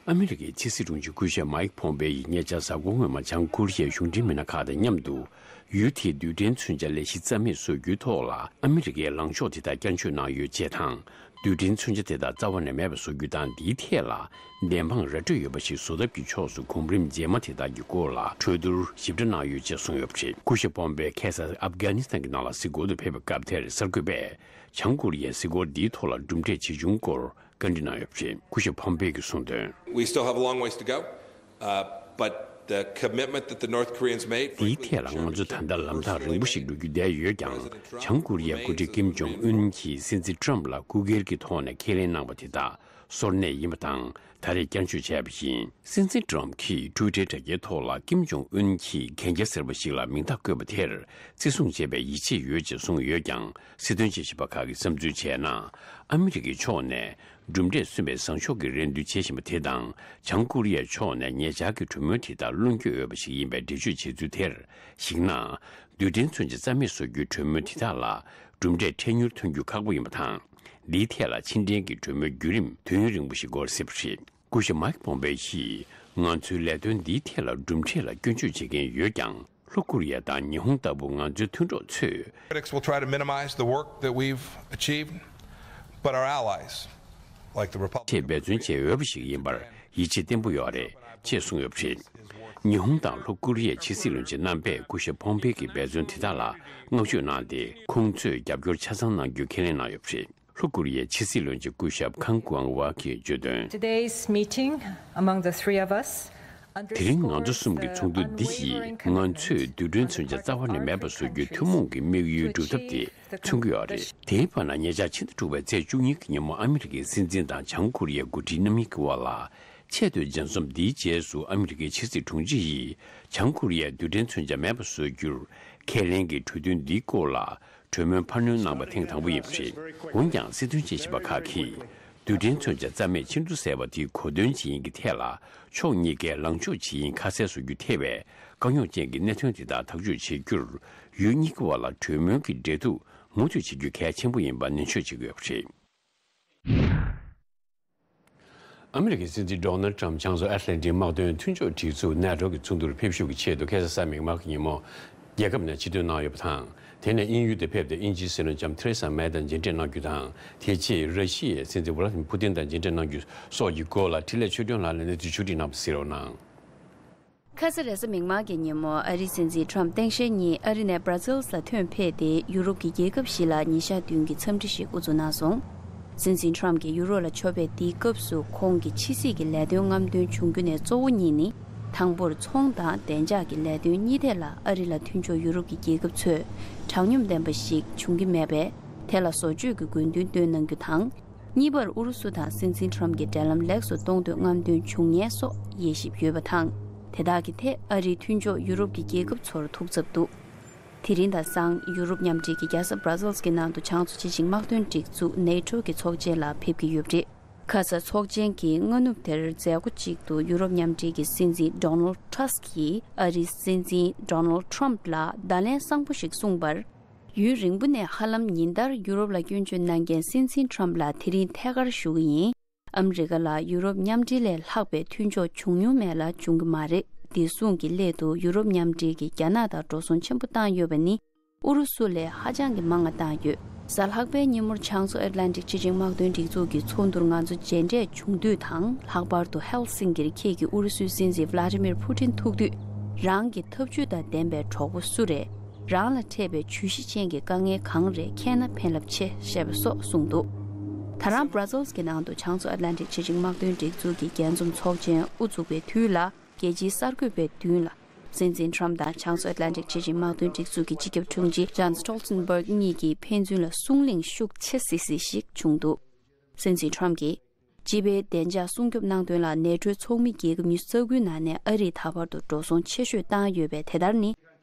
ཨ་མི་རི་ཀའི་ཕྱི་སྲིད་དྲུང་ཆེ་སྐུ་ཞབས་མཱིག་ཕོམ་པེ་ཡིས་ཉེ་ཆར་གཟའ་འཁོར་སྔོན་མ་བྱང་ཀོ་རི་ཡའི་གཞུང་འབྲེལ་མི་སྣ་ཁག་དང་མཉམ་དུ། ཡུལ་དེའི་རྡུལ་ཕྲན་མཚོན་ཆ་ལས་གཞི་རྩ་མེད་བཟོ་རྒྱུའི་ཐོག་ལ་ཨ་མི་རི་ཀའི་ལངས་ཕྱོགས་དེ་དག་བསྐྱར་བཅོས་གནང་ཡོད་ཅེས་དང་། རྡུལ་ཕྲན་མཚོན་ཆ་དེ་དག་རྩ་བ་ནས་མེད་པ་བཟོ་རྒྱུ་དང་། འདིའི་ཐད་ལ་བདེན་དཔང་ར་སྤྲོད་ཡོད་པ་ཞིག་བཟོ་ཐབས་ཀྱི་ཕྱོགས་སུ་གོམ་རིམ་རྗེས་མ་དེ་དག་གི་སྐོར་ལ་གྲོས་བསྡུར་ཞིབ་ཕྲ་གནང་ཡོད་ཅེས་གསུངས་ཡོད་པ་རེད། སྐུ་ཞབས་ཕོམ་པེ་ཁ་སང་ཨབ་གྷ་ནི་སི་ཐན་གྱི་ནང་ལ་གཟིགས་སྐོར་དུ་ཕེབས་པའི་སྐབས་དེར་གསར་འགོད་པས་བྱང་ཀོ་རི་ཡའི་གཟིགས་སྐོར་འདིའི་ཐོག་ལ་གྲུབ་འབྲས་ཇི་བྱུང་སྐོར་བཀའ་འདྲི་གནང་ཡོད་པ་རེད། སྐུ་ཞབས་ཕོམ་པེ་གིས་གསུངས་དོན། We still have a long ways to go, uh, but the commitment that the North Koreans made, frankly, དེའི་ཐད་ལ་ང་ཚོ་ད་ལྟ་ལམ་ཐག་རིང་པོ་ཞིག་འགྲོ་རྒྱུ་བསྡད་ཡོད་ཀྱང་། བྱང་ཀོ་རི་ཡའི་འགོ་ཁྲིད་ཀིམ་ཇོང་ཨུན་གྱིས་སྲིད་འཛིན་ཊམ་ལ་སྐུ་སྒེར་གྱི་ཐོག་ནས་ཁས་ལེན་གནང་བ་དེ་དག་ སོར་གནས་ཡིན་པ་དང་། ད་རེས་བསྐྱར་བཅོས་བྱས་པ་ཡིན། སྲིད་འཛིན་ཏྲམ་གྱིས་ཊུའི་ཊར་དྲ་རྒྱའི་ཐོག་ལ་ཀིམ་ཇོང་ཨུན་གྱིས་གན་རྒྱ་ཟེར་བ་ཞིག་ལ་མིང་རྟགས་བཀོད་པ་དེར་བརྩི་སྲུང་བྱེད་པའི་ཡིད་ཆེས་ཡོད་ཅེས་གསུངས་ཡོད་ཀྱང་། སྲིད་དོན་དཔྱད་ཞིབ་པ་ཁག་གིས་བསམ་ཚུལ་བྱས་ན། ཨ་མི་རི་ཀའི་ཕྱོགས་ནས་གྲུབ་འབྲས་སོན་པའི་བཟང་ཕྱོགས་ཀྱི་རེ་འདུན་བྱེད་བཞིན་པ་དེ་དང་། བྱང་ཀོ་རི་ཡའི་ཕྱོགས་ནས་ཉེ་ཆར་གྱི་གྲོས་མོལ་དེ་དག་བློ་འགྱོད་ཡོད་པ་ཞིག་ཡིན་པའི་འགྲེལ་བརྗོད་བྱས་ཚུལ་དེར་གཞིགས་ན། རྡུལ་ཕྲན་མཚོན་ཆ་རྩ་མེད་བཟོ་རྒྱུའི་གྲོས་མོལ་དེ་དག་ལ་གྲུབ་འབྲས་འཕྲལ་མྱུར་ཐོན་རྒྱུ་ཁག་པོ་ཡིན་པ་དང་། འདིའི་ཐད་ལ་ཕྱི་འབྲེལ་གྱི་གྲོས་མོལ་བརྒྱུད་རིམ་དུས་ཡུན་རིང་པོ་ཞིག་འགོར་སྲིད་པ་རེད། སྐུ་ཞབས་མའེ་ཁི་པོམ་པེ་ཡིས། ང་ཚོའི་ལས་དོན་འདིའི་ཐད་ལ་གྲུབ་འབྲས་ལ་སྐྱོན་བརྗོད་བྱེད་མཁན་ཡོད་ཀྱང་། ལྷོ་ཀོ་རི་ཡ་དང་ཉི་ཧོང་ལྟ་བུ་ང་ཚོའི་མཐུན་གྲོགས་ཚོས། Critics will try to minimize the work that we've achieved, but our allies, like the Republic ཆེད་འབད་བརྩོན་བྱེད་འོས་པ་ཞིག་ཡིན་པར་ཡིད་ཆེས་བརྟན་པོ་ཡོད་རེད་ཅེས་གསུངས་ཡོད་པ་རེད། ཉི་ཧོང་དང་ལྷོ་ཀོ་རི་ཡའི་ཕྱི་སྲིད་བློན་ཆེན་རྣམ་པས་སྐུ་ཞབས་ཕོམ་པེ་གི་འབད་བརྩོན་དེ་དག་ལ་བསྔགས་བརྗོད་གནང་སྟེ། ཁོང་ཚོས་རྒྱབ་སྐྱོར་ཆ་ཚང་གནང་རྒྱུ་ཁས་ལེན་གནང་ཡོད་པ་རེད། ལྷོ་ཀོ་རི་ཡའི་ཕྱི་སྲིད་བློན་ཆེན་སྐུ་ཞབས་ཁང་ཀུའང་ཝ་གིས་བརྗོད་དོན། Today's meeting among the three of us དེ་རིང་ང་ཚོ་གསུམ་གྱི་ཚོགས་འདུ་འདི་ཡིས་ང་ཚོས་རྡུལ་ཕྲན་མཚོན་ཆ་རྩ་བ་ནས་མེད་པ་བཟོ་རྒྱུའི་ཐུན་མོང་གི་དམིགས་ཡུལ་སྒྲུབ་ཐབས་དེ་མཚོན་གྱི་ཡོད་རེད། དེའི་བར་ན་ཉེ་ཆར་ཕྱི་ཟླ་དྲུག་པའི་ཚེས་བཅུ་གཉིས་ཀྱི་ཉིན་མོ་ཨ་མི་རི་ཀའི་སྲིད་འཛིན་དང་བྱང་ཀོ་རི་ཡའི་འགོ་ཁྲིད་རྣམ་གཉིས་ཀྱི་དབར་ལ། ཆེས་མཐོའི་མཇལ་འཛོམས་འདིའི་རྗེས་སུ་ཨ་མི་རི་ཀའི་ཕྱི་སྲིད་དྲུང་ཆེ་ཡིས་བྱང་ཀོ་རི་ཡས་རྡུལ་ཕྲན་མཚོན་ཆ་མེད་པ་བཟོ་རྒྱུར་ཁས་ལེན་གྱི་གྲོས་མཐུན་འདིའི་སྐོར་ལ། གྲོས་མོལ་འཕར་སྣོན་གནང་པ་ཐེངས་དང་པོ་ཡིན་པ་རེད། འོན་ཀྱང་སྲིད་དོན་དཔྱད་ཞིབ་པ་ཁག་གིས། རྡུལ་ཕྲན་མཚོན་ཆ་རྩ་མེད་ཕྱིར་བསྡུ་ཟེར་བ་དེའི་གོ་དོན་ཇི་ཡིན་གྱི་ཐད་ལ། ཕྱོགས་གཉིས་ཀས་ལངས་ཕྱོགས་ཇི་ཡིན་ཁ་གསལ་བཟོ་རྒྱུ་ཐེ་བའི་དཀའ་རྙོག་ཅན་གྱི་གནད་དོན་དེ་དག་ཐག་གཅོད་བྱེད་རྒྱུར། ཡུལ་གཉིས་ཀྱི་དབར་ལ་གྲོས་མོལ་གྱི་འབྲེལ་གཏུག་མུ་མཐུད་བྱེད་རྒྱུ་གལ་ཆེན་པོ་ཡིན་པ་ནན་བརྗོད་བྱེད་ཀྱི་ཡོད་པ་རེད། ཨ་མི་རི་ཀའི་སྲིད་འཛིན་ཌོ་ནལ་ཊམ་བྱང་མཚོ་ཨེཊ་ལན་ཊིག་དམག་དོན་མཐུན་ཕྱོགས་སྒྲིག་འཛུགས་ནེ་ཊོ་གི་ཚོགས་འདུར་ཕེབས་ཞུགས་ཀྱི་ཆེད་དུ་ཁ་སང་གཟའ་མིག་དམར་གྱི་ཉིན་མོ་རྒྱལ་ཁབ་ནས་ཕྱིར་ཐོན་གནང་ཡོད་པ་དང་། དེ་ནས་དབྱིན་ཡུལ་དུ་ཕེབས་ཏེ་དབྱིན་ཇིའི་སྲིད་བློན་ལྕམ་ཐེ་རེ་ས་མེ་དང་མཇལ་འཕྲད་གནང་རྒྱུ་དང་། དེ་རྗེས་ར་ཤི་ཡའི་སྲིད་འཛིན་ཝ་ལ་ཏི་མིར་ཕུ་ཏིན་དང་མཇལ་འཕྲད་གནང་རྒྱུ་སོགས་ཀྱི་སྐོར་ལ་འཕྲིན་ལས་ཆོས་སྒྲོན་ལགས་ནས་གནས་ཚུལ་ཕྱོགས་སྒྲིག་གནང་བ་གཟིགས་རོགས་གནང་། ཁ་ས་རེས་གཟའ་མིག་དམར་གྱི་ཉིན་མོ་ཨ་རིའི་སྲིད་འཛིན་ཊམ་སྟངས་དཔྱལ་གཉིས་ཨ་རི་ནས་སྦྲ་ཛིལ་ལ་ཐོན་ཕེབས་ཏེ་ཡུ་རོབ་ཀྱི་རྒྱལ་ཁབ་བཞི་ལ་ཉིན་ཞག་བདུན་གྱི་འཚམས་འདྲི་ཞིག་དབུ་འཛུགས་གནང་སོང་། སྲིད་འཛིན་ཊམ་གྱིས་ཡུ་རོབ་ལ་འབྱོར་བའི་དེའི་སྐབས་སུ་ཁོང་གི་ཕྱི་སྲིད་ཀྱི་ལས་དོན་རྔམ་སྟོན་བྱུང་རྒྱུ་ནས་གཙོ་བོ་གཉིས་ནི། དང་པོར་ཚོང་དང་བདེ་འཇགས་ཀྱི་ལས་དོན་གཉིས་ཐད་ལ་ཨ་རི་ལ་མཐུན་ཕྱོགས་ཡུ་རོབ་ཀྱི་རྒྱལ་ཁབ་ཚོས་དྲང་སྙོམས་ལྡན་པ་ཞིག་བྱུང་གི་མེད་པས། དེ་ལ་བཟོ་བཅོས་ཀྱི་དགོས་འདུན་བཏོན་གནང་རྒྱུ་དང་། གཉིས་པར་ཨུ་རུ་སུ་དང་སྲིད་འཛིན་ཊམ་གྱི་འབྲེལ་ལམ་ལེགས་སུ་གཏོང་འདོད་རྔམ་སྟོན་བྱུང་ཉེན་སོགས་དབྱེ་ཞིབ་ཡོད་པ་དང་། དེ་དག་གི་ཐད་ཨ་རིའི་མཐུན་ཕྱོགས་ཡུ་རོབ་ཀྱི་རྒྱལ་ཁབ་ཚོར་ཐུགས་འཚབ་འདུག་དེ་རིང་དང་སང་ཡུ་རོབ་མཉམ་འབྲེལ་གྱི་རྒྱལ་ས་Brussels་གྱི་ནང་དུ་བྱང་མཚོ་སྤྱི་བྱིངས་དམག་དོན་སྒྲིག་འཛུགས་ནེ་ཊོ་གི་ཚོགས་ཆེན་ལ་ཕེབས་ཀྱི་ཡོད་པ་རེད། ཁ་ས་ཚོགས་ཆེན་གྱི་སྔ་ནུབ་དེར་མཛད་སྒོ་གཅིག་ཏུ་ཡུ་རོབ་མཉམ་འབྲེལ་གྱི་སྲིད་འཛིན་Donald Tusk་གིས་ཨ་རིའི་སྲིད་འཛིན་Donald Trump་ལ་བརྡ་ལན་བཟང་པོ་ཞིག་གསུངས་པར། ཡུན་རིང་པོ་ནས་ཧ་ལམ་ཉིན་ལྟར་ཡུ་རོབ་ལ་སྐྱོན་བརྗོད་གནང་མཁན་སྲིད་འཛིན་Trump་ལ་དེ་རིང་ཐད་ཀར་ཞུ་གི་ཡིན། ཨ་མི་རི་ཀ་ལ་ཡུ་རོབ་མཉམ་འབྲེལ་ལས་ལྷག་པའི་མཐུན་ཕྱོགས་བྱུང་མྱོང་མེད་ལ་འབྱུང་གི་མ་རེད། བདེ་སྲུང་གི་སླད་དུ་ཡུ་རོབ་མཉམ་འབྲེལ་གྱིས་རྒྱ་ནག་དང་འགྲོ་སོང་ཆེན་པོ་བཏང་ཡོད་པ་ནི་ཨུ་རུ་སུ་ལས་ཧ་ཅང་གི་མང་ང་བཏང་ཡོད། གཟའ་ལྷག་པའི་ཉིན་མོར་བྱང་མཚོ་ཨེཊ་ལན་ཊིག་སྤྱི་བྱིངས་དམག་དོན་སྒྲིག་འཛུགས་ཀྱི་ཚོགས་འདུར་ང་ཚོ་མཇལ་འཕྲད་བྱུང་དུས་དང་། ལྷག་པར་དུ་ཧེལ་སིང་ཀིར་ཁྱེད་ཀྱིས་ཨུ་རུ་སུའི་སྲིད་འཛིན་Vladimir Putin་ཐུག་དུས། རང་གི་ཐབས་ཇུས་དང་ལྡན་པའི་གྲོགས་པོ་སུ་རེད། རང་ལ་འཕྲད་པའི་བརྗོད་གཞི་ཅན་གྱི་དཀའ་ངལ་གང་རེད་མཁྱེན་ན་ཕན་རླབས་ཆེ་ཞེས་པ་སོགས་གསུངས་འདུག་ད་རང་Brussels་གྱི་ནང་དུ་བྱང་མཚོ་ཨེཊ་ལན་ཊིག་སྤྱི་བྱིངས་དམག་དོན་སྒྲིག་འཛུགས་ཀྱི་རྒྱས་འཛོམས་ཚོགས་ཆེན་དབུ་བཙུགས་པའི་དུས་ལ། རྒྱལ་སྤྱིའི་གསར་འགོད་པའི་མདུན་ལ། སྲིད་འཛིན་Trump་དང་བྱང་མཚོ་ཨེཊ་ལན་ཊིག་སྤྱི་བྱིངས་དམག་དོན་སྒྲིག་འཛུགས་ཀྱི་སྤྱི་ཁྱབ་དྲུང་ཆེ་Jens Stoltenberg་གཉིས་ཀྱིས་ཕན་ཚུན་ལ་གསུང་གླེང་ཤུགས་ཆེ་སིག་སིག་ཞིག་བྱུང་འདུག་སྲིད་འཛིན་Trump་གྱིས། སྤྱི་པའི་བདེ་འཇགས་སྲུང་སྐྱོབ་གནང་དོན་ལ་ནེ་ཊོའི་ཚོགས་མི་རྒྱལ་ཁབ་ཉི་ཤུ་རྩ་དགུའི་ནང་ནས་ཨ་རིས་ད་བར་དུ་འགྲོ་སོང་ཆེ་ཤོས་བཏང་ཡོད་པས། དེ་ལྟར་ནི།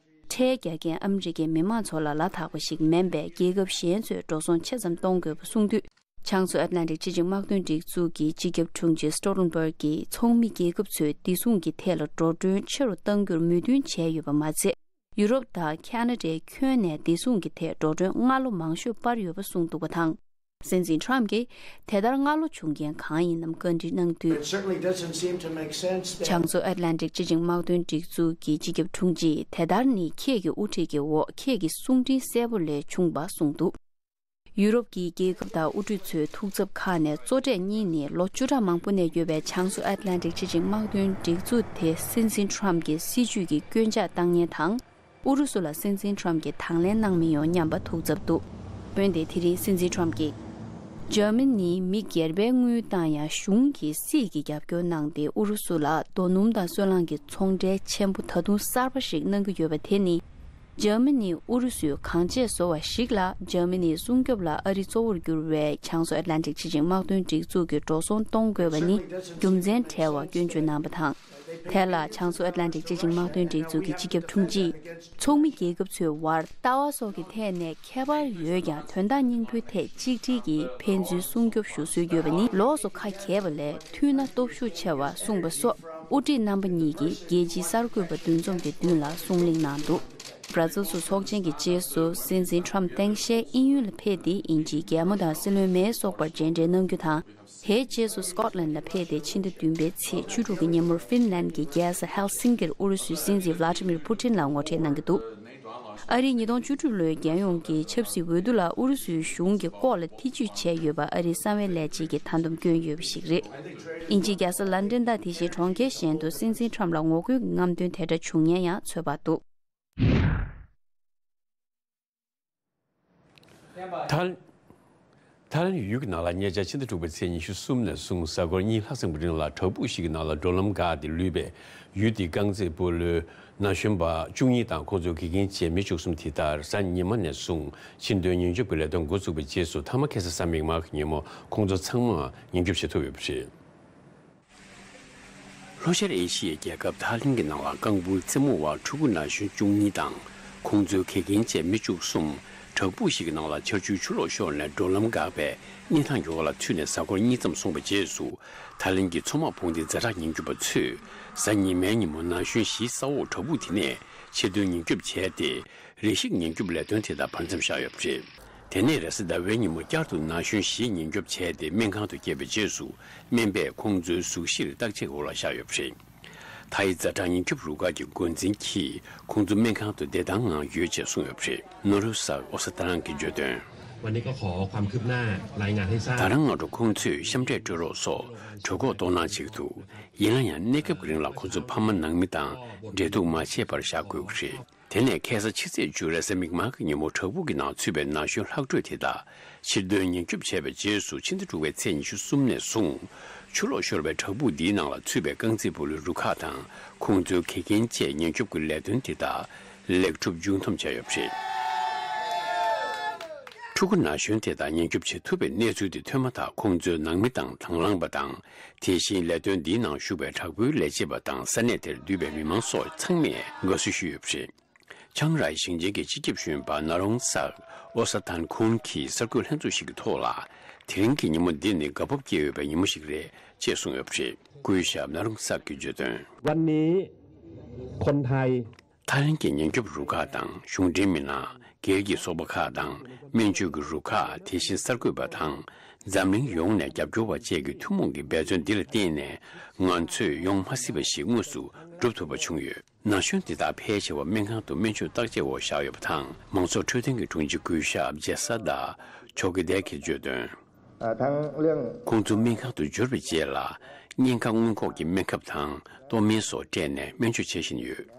ཁྲལ་རྒྱག་མཁན་ཨ་མི་རི་ཀའི་མི་མང་ཚོ་ལ་ལ་དྭགས་པ་ཞིག་མིན་པས། རྒྱལ་ཁབ་གཞན་ཚོས་འགྲོ་སོང་ཆེ་ཙམ་གཏོང་དགོས་པ་གསུངས་དུས། བྱང་མཚོ་ཨེཊ་ལན་ཊིག་སྤྱི་བྱིངས་དམག་དོན་སྒྲིག་འཛུགས་ཀྱི་སྤྱི་ཁྱབ་དྲུང་ཆེ་Stoltenberg་གྱིས་ཚོགས་མི་རྒྱལ་ཁབ་ཚོས་བདེ་སྲུང་གི་ཐད་ལ་འགྲོ་གྲོན་ཆེ་རུ་གཏང་རྒྱུར་མོས་མཐུན་བྱས་ཡོད་པ་མ་ཚད། ཡུ་རོབ་དང་ཁ་ན་ཌའི་ཁྱོན་ནས་བདེ་སྲུང་གི་ཐད་འགྲོ་གྲོན་སྔ་ལོ་མང་ཤོས་སྤར་ཡོད་པ་གསུངས་འདུག་པ་དང་། སྲིད་འཛིན་Trump་གྱིས་དེ་ལྟར་སྔ་ལོ་བྱུང་རྐྱེན་གང་ཡིན་ནམ་བཀའ་འདྲི་གནང་དུས། It certainly doesn't seem to make sense that བྱང་མཚོ་ཨེཊ་ལན་ཊིག་སྤྱི་བྱིངས་དམག་དོན་སྒྲིག་འཛུགས་ཀྱི་སྤྱི་ཁྱབ་དྲུང་ཆེས་དེ་ལྟར་ནི་ཁྱེད་ཀྱི་དབུ་ཁྲིད་ཀྱི་འོག་ཁྱེད་ཀྱི་གསུང་འཕྲིན་གསལ་པོ་ལས་བྱུང་བ་གསུངས་འདུག་ཡུ་རོབ་ཀྱི་རྒྱལ་ཁབ་དང་དབུ་ཁྲིད་ཚོའི་ཐུགས་འཚབ་ཁག་ནས་གཙོ་གྲས་གཉིས་ནི་ལོ་བཅུ་ཕྲག་མང་པོ་ནས་ཡོད་པའི་བྱང་མཚོ་ཨེཊ་ལན་ཊིག་སྤྱི་བྱིངས་དམག་དོན་སྒྲིག་འཛུགས་དེ་སྲིད་འཛིན་Trump་གྱི་སྲིད་བྱུས་ཀྱི་སྐྱོན་ཆག་བཏང་ཉེན་དང་། ཨུ་རུ་སུ་ལ་སྲིད་འཛིན་Trump་གྱིས་དང་ལེན་གནང་མི་ཡོང་སྙམ་པ་ཐུགས་འཚབ་འདུག་འོན་ཏེ་དེ་རིང་སྲིད་འཛིན་Trump་གྱིས། འཇར་མ་ནིའི་མི་སྒེར་པའི་དངུལ་བཏང་ཡང་གཞུང་གིས་སྲིད་ཀྱི་རྒྱབ་སྐྱོར་གནང་སྟེ་ཨུ་རུ་སུ་ལ་རྡོ་སྣུམ་དང་སོལ་རླངས་ཀྱི་ཚོང་འབྲེལ་ཆེན་པོ་ད་དུང་གསར་པ་ཞིག་གནང་གི་ཡོད་པ་དེ་ནི། འཇར་མ་ནིས་ཨུ་རུ་སུས་གང་བྱས་བཟོ་བ་ཞིག་ལ། འཇར་མ་ནིའི་སྲུང་སྐྱོབ་ལ་ཨ་རི་གཙོ་བོར་གྱུར་བའི་བྱང་མཚོ་ཨེཊ་ལན་ཊིག་སྤྱི་ཆིངས་དམག་དོན་སྒྲིག་འཛུགས་ཀྱིས་འགྲོ་སོང་གཏོང་དགོས་པ་ནི་རྒྱུ་མཚན་བྲལ་བ་སྐྱོན་བརྗོད་གནང་བ་དང་། དེ་ལ་བྱང་མཚོ་ཨེཊ་ལན་ཊིག་སྤྱི་ཆིངས་དམག་དོན་སྒྲིག་འཛུགས་ཀྱི་སྤྱི་ཁྱབ་དྲུང་ཆེས། ཚོགས་མི་རྒྱལ་ཁབ་ཚོའི་དབར་ལྟ་བ་སོགས་ཀྱི་ཐད་ནས་ཁྱད་པར་ཡོད་ཀྱང་། དོན་དག་སྙིང་པོའི་ཐད་གཅིག་སྒྲིལ་གྱིས་ཕན་ཚུན་སྲུང་སྐྱོབ་ཞུ་སྲོལ་ཡོད་པ་ནི་ལོགས་སུ་ཁ་གྱེས་པ་ལས་མཐུན་ན་སྟོབས་ཤུགས་ཆེ་བ་གསུངས་པ་སོགས། དབུ་ཁྲིད་རྣམ་པ་གཉིས་ཀྱིས་རྒྱལ་སྤྱིའི་གསར་འགོད་པ་འདུ་འཛོམས་ཀྱི་མདུན་ལ་གསུང་གླེང་གནང་འདུག་བར་ཛིལ་སུ་ཚོགས་ཆེན་གྱི་རྗེས་སུ་སྲིད་འཛིན་ཊམ་སྟངས་དབྱིན་ཡུལ་ལ་ཕེབས་ཏེ། དབྱིན་ཇིའི་རྒྱལ་མོ་དང་སྲིད་བློན་མེ་སོགས་པར་མཇལ་འཕྲད་གནང་རྒྱུ་དང་། དེའི་རྗེས་སུ་སི་ཀོཊ་ལན་ལ་ཕེབས་ཏེ། ཕྱི་ཟླ་བདུན་པའི་ཚེས་བཅུ་དྲུག་གི་ཉིན་མོར་ཧྥིན་ལན་གྱི་རྒྱལ་ས་ཧེལ་སིང་ཀིར་ཨུ་རུ་སུའི་སྲིད་འཛིན་ཝ་ལ་ཏི་མིར་པུ་ཏིན་ལ་ངོ་འཕྲད་གནང་གི་འདུག་ཨ་རིའི་ཉིས་སྟོང་བཅུ་དྲུག་ལོའི་རྒྱལ་ཡོངས་ཀྱི་ཆབ་སྲིད་འོས་བསྡུ་ལ་ཨུ་རུ་སུའི་གཞུང་གི་ལྐོག་ལ་ཐེ་ཇུས་བྱས་ཡོད་པ་ཨ་རིའི་གསང་བའི་ལས་བྱེད་ཀྱིས་མཐའ་སྡོམ་བསྐྱོན་ཡོད་པ་ཞིག་རེད། དབྱིན་ཇིའི་རྒྱལ་ས་ལན་ཌན་དང་དེ་བཞིན་གྲོང་ཁྱེར་གཞན་དུ་སྲིད་འཛིན་ཊམ་ལ་ངོ་རྒོལ་གྱི་རྔམ་སྟོན་དེ་འདྲ་བྱུང་ཉེན་ཡང་ཚོད་དཔག་འདུག་ཐ་ཐ་ལན་ཡུལ་གྱི་ནང་ལ་ཉེ་ཆར་ཕྱི་ཟླ་དྲུག་པའི་ཚེས་ཉི་ཤུ་གསུམ་ནས་བཟུང་གཟའ་འཁོར་གཉིས་ལྷག་ཙམ་གྱི་རིང་ལ་བྲག་ཕུག་ཞིག་གི་ནང་ལ་འགྲོ་ལམ་འགག་སྟེ་ལུས་པའི་ཡུལ་དེའི་རྐང་རྩེད་སྤོ་ལོའི་ན་གཞོན་པ་བཅུ་གཉིས་དང་ཁོང་ཚོའི་དགེ་རྒན་བཅས་མི་བཅུ་གསུམ་དེ་ལྟར་གཟའ་ཉི་མ་ནས་བཟུང་ཕྱིར་འདོན་ཉེན་སྐྱོབ་ཀྱི་ལས་དོན་འགོ་བཙུགས་པའི་རྗེས་སུ། མཐའ་མ་ཁ་སང་གཟའ་མིག་དམར་གྱི་ཉིན་མོ་ཁོང་ཚོ་ཚང་མ་ཉེན་སྐྱོབ་བྱེད་ཐུབ་ཡོད་པ་རེད། ལྷོ་ཤར་ཨེ་ཤི་ཡའི་རྒྱལ་ཁབ་ཐའི་ལེན་གྱི་ནང་ལ་རྐང་སྤོལ་རྩེད་མོ་བ་ཕྲུ་གུ་ན་གཞོན་བཅུ་གཉིས་དང་ཁོང་ཚོའི་དགེ་རྒན་བཅས་མི་བཅུ་གསུམ་བྲག་ཕུག་ཞིག་གི་ནང་ལ་ཆར་ཆུའི་ཆུ་ལོག་ཤོར་ནས་འགྲོ་ལམ་འགག་པའི་གནས་སྟངས་ཀྱི་འོག་ལ་ཚུད་ནས་གཟའ་འཁོར་གཉིས་ཙམ་སོང་བའི་རྗེས་སུ། ཐའི་ལེན་གྱི་མཚོ་དམག་དཔུང་སྡེའི་ཛ་དྲག་ཉེན་སྐྱོབ་པ་ཚོས་གཟའ་ཉི་མའི་ཉིན་མོ་ན་གཞོན་བཞིའི་ས་འོག་བྲག་ཕུག་དེ་ནས་ཕྱིར་འདོན་ཉེན་སྐྱོབ་བྱས་ཏེ། རེ་ཞིག་ཉེན་སྐྱོབ་ལས་དོན་དེ་དག་བར་མཚམས་བཞག་ཡོད་པ་རེད། དེ་ནས་རེས་གཟའ་ཟླ་བའི་ཉིན་མོ་བསྐྱར་དུ་ན་གཞོན་བཞི་ཉེན་སྐྱོབ་བྱས་ཏེ་སྨན་ཁང་དུ་བསྐྱལ་བའི་རྗེས་སུ། སྨན་པས་ཁོང་ཚོའི་གཟུགས་གཞིར་བརྟག་དཔྱད་འོག་ལ་བཞག་ཡོད་པ་རེད། ཐའི་ཛ་དྲག་ཉེན་སྐྱོབ་རུ་ཁག་གི་འགོ་འཛིན་གྱིས་ཁོང་ཚོ་སྨན་ཁང་དུ་བདེ་ཐང་ངང་ཡོད་ཅེས་གསུངས་ཡོད་པ་རེད། ནོར་བུ་གསར་ཨོ་ས་ད་རང་གིས་བརྗོད་དོན། วันนี้ก็ขอความคืบหน้ารายงานให้ทราบ ད་རང་སྔ་དྲོ་ཁོང་ཚོས་གཤམ་འཕྲད་སྤྲོད་རོགས་སོགས་གྲོས་འགོ་གཏོང་གནང་བྱེད་ཀྱི་འདུག་ཡིན་ན་ཡང་གནས་སྐབས་ཀྱི་རིང་ལ་ཁོང་ཚོ་ཕ་མ་ནང་མི་དང་འབྲེལ་གཏུག་མ་བྱས་པར་བཞག་དགོས་ཀྱི་རེད། དེ་ནས་ཁ་སང་ཕྱི་ཚེས་བཅུ་རེས་གཟའ་མིག་དམར་གྱི་ཉིན་མོ་བྲག་ཕུག་གི་ནང་ཚུད་པའི་ན་གཞོན་ལྷག་འཕྲོས་དེ་དག་ཕྱིར་འདོན་ཉེན་སྐྱོབ་བྱས་པའི་རྗེས་སུ། ཕྱི་ཟླ་དྲུག་པའི་ཚེས་ཉི་ཤུ་གསུམ་ནས་བཟུང་ཆུ་ལོག་ཤོར་བའི་བྲག་ཕུག་འདིའི་ནང་ལ་ཚུད་པའི་རྐང་རྩེད་སྤོ་ལོའི་རུ་ཁག་དང་ཁོང་ཚོའི་དགེ་རྒན་བཅས་ཉེན་སྐྱོབ་ཀྱི་ལས་དོན་དེ་དག་ལེགས་གྲུབ་མཇུག་བསྡོམས་བྱས་ཡོད་པ་རེད། ཕྲུ་གུ་ན་གཞོན་དེ་དག་ཉེན་སྐྱོབ་བྱེད་ཐུབ་པའི་གནས་ཚུལ་དེ་ཐོས་མ་ཐག་ཁོང་ཚོའི་ནང་མི་དང་དང་བླངས་པ་དང་། དེ་བཞིན་ལས་དོན་འདིའི་ནང་ཞུགས་པའི་བྲག་ཕུག་ལས་བྱེད་པ་དང་ས་གནས་དེར་འདུས་པའི་མི་མང་སོགས་ཚང་མས་དགའ་བསུ་ཞུས་ཡོད་པ་རེད། ཆང་རའི་ཞིང་ཆེན་གྱི་སྤྱི་ཁྱབ་གཞོན་པ་ན་རོང་སག་ཨོ་ས་ཐན་ཁུན་གྱིས་གསར་འགོད་ལྷན་ཚོགས་ཤིག་གི་ཐོག་ལ། དེ་རིང་གི་ཉིན་མོ་འདི་ནི་དགའ་སྤོབས་སྐྱེ་འོས་པའི་ཉིན་མོ་ཞིག་རེད་ཅེས་གསུངས་ཡོད་པ་རེད། སྐུའི་ཞབས་ན་རོང་སག་གིས་བརྗོད་དོན། วันนี้คนไทย ཐའི་ལེན་གྱི་ཉེན་སྐྱོབ་རུ་ཁག་དང་གཞུང་འབྲེལ་མི་སྣ། སྒེར་གྱི་ཚོགས་པ་ཁག་དང་སྨན་བཅོས་ཀྱི་རུ་ཁག་དེ་བཞིན་གསར་འགོད་པ་དང་། འཛམ་གླིང་ཡོངས་ནས་རྒྱབ་སྐྱོར་བ་བཅས་ཀྱི་ཐུན་མོང་གི་འབད་བརྩོན་འདི་ལ་བརྟེན་ནས། ང་ཚོས་ཡོང་མ་སྲིད་པ་ཞིག་དངོས་སུ་སྒྲུབ་ཐུབ་པ་བྱུང་ཡོད། ན་གཞོན་འདི་དག་ཕལ་ཆེ་བ་སྨན་ཁང་དུ་སྨན་བཅོས་བརྟག་དཔྱད་འོག་བཞག་ཡོད་པ་དང་། མང་ཚོགས་འཕྲོད་བསྟེན་གྱི་དྲུང་ཆེ་སྐུ་ཞབས་ཇེ་ས་དཱ་ཇོ་གི་དེ་གིས་བརྗོད་དོན། เอ่อทั้งเรื่อง ཁོང་ཚོ་སྨན་ཁང་དུ་འབྱོར་བའི་རྗེས་ལ། གཉན་ཁ་སྔོན་འགོག་གི་སྨན་ཁབ་དང་ཏོག་སྨན་སོགས་སྤྲད་ནས་སྨན་བཅོས་བྱེད་བཞིན་ཡོད།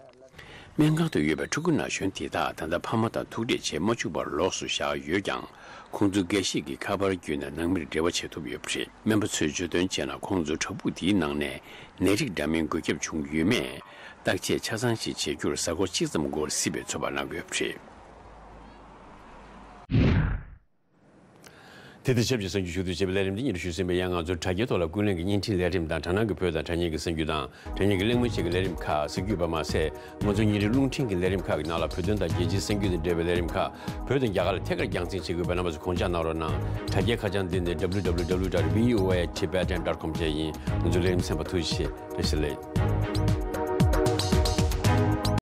སྨན་ཁང་དུ་ཡོད་པའི་ཕྲུ་གུ་ན་གཞོན་དེ་དག་ད་ལྟ་ཕ་མ་དང་ཐུག་འཕྲད་བྱེད་མ་བཅུག་པར་ལོགས་སུ་བཞག་ཡོད་ཀྱང་། ཁོང་ཚོའི་འགའ་ཞིག་གིས་ཁ་པར་བརྒྱུད་ནས་ནང་མིར་འབྲེལ་བ་བྱེད་ཐུབ་ཡོད་པ་རེད། སྨན་པ་ཚོས་བརྗོད་དོན་བྱས་ན། ཁོང་ཚོ་བྲག་ཕུག་དེའི་ནང་ནས་ནད་རིགས་འདྲ་མིན་འགོས་ཁྱབ་བྱུང་ཡོད་མེད་བརྟག་དཔྱད་ཆ་ཚང་ཞིག་བྱེད་རྒྱུར་གཟའ་འཁོར་གཅིག་ཙམ་འགོར་སྲིད་པའི་ཚོད་དཔག་གནང་གི་ཡོད་པ་རེད། དེ་དང་ཆབས་ཅིག་གསར་འགྱུར་ཞུ་གཏུག་བྱེད་པའི་ལས་རིམ་འདི་ཉིན་རེ་ཞུ་ཟིན་པའི་ཡང་། ང་ཚོ་དྲ་རྒྱའི་ཐོག་ལ་ཀུན་གླེང་གི་བརྙན་འཕྲིན་ལས་རིམ་དང་། དྲ་སྣང་གི་བོད་དང་དྲ་བརྙན་གྱི་གསར་འགྱུར་དང་། དྲ་བརྙན་གྱི་གླེང་མོལ་བཅས་ཀྱི་ལས་རིམ་ཁག་གཟིགས་རྒྱུ་ཡོད་པ་མ་ཟད། ང་ཚོ་ཉིན་རེའི་རླུང་འཕྲིན་གྱི་ལས་རིམ་ཁག་གི་ནང་ལ་བོད་དོན་དང་རྒྱལ་སྤྱིའི་གསར་འགྱུར་དང་འབྲེལ་བའི་ལས་རིམ་ཁག་བོད་དང་རྒྱ་གར་ལ་ཐད་ཀར་རྒྱང་སྲིང་བྱེད་དགོས་པའི་རྣམ་པ་ཚོ་དགོངས་འཇགས་གནང་རོགས་གནང་། དྲ་རྒྱའི་ཁ་བྱང་འདི་ནི་W W W dot V O A Tibetan dot com བཅས་ཡིན། ང་ཚོའི་ལས་རིམ་གསན་པར་ཐུགས་རྗེ་ཆེ། བཀྲ་ཤིས་བདེ་ལེགས།